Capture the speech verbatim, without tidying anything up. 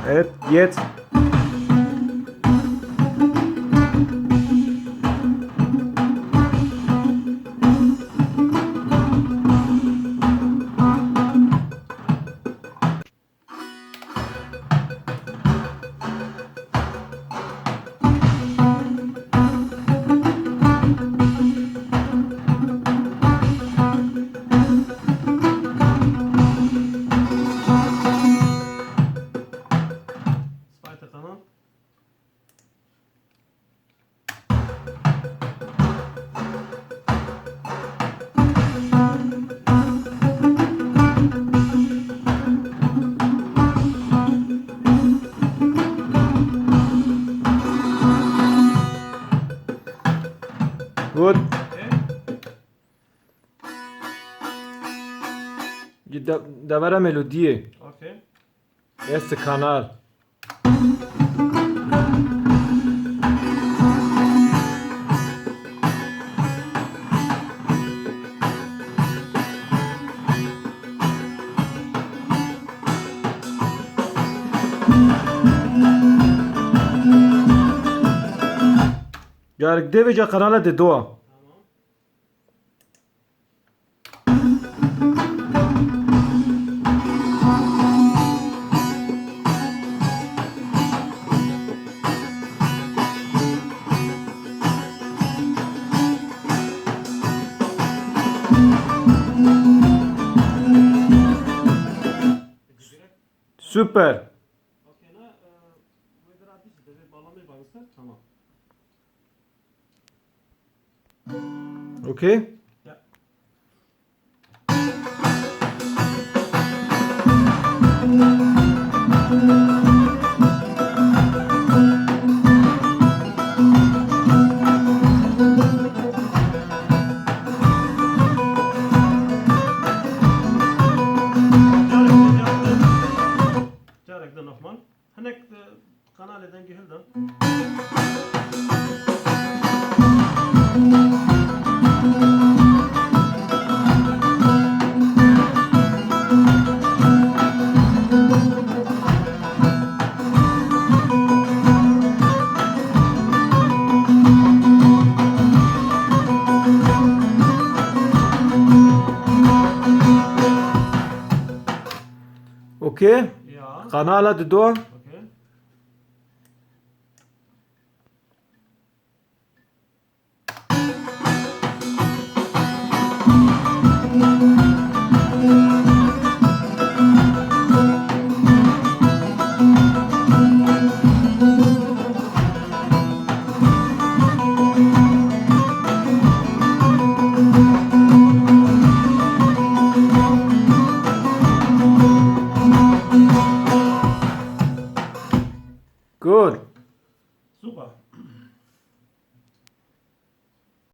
Evet, jetzt. Zweiter Kanal. Gut. Okay. De, devera melodiyê. Okay. Erste Kanal. Gerek devêca kanala de doa. Super. Okey, ne, e, wê bira dişi, devê bağlamayı bağlasa, tamam. Okey. Ya. Carek de nochmal. Hinek, e, kanalê dengê hilda. Okey. Ya. Kanala dido.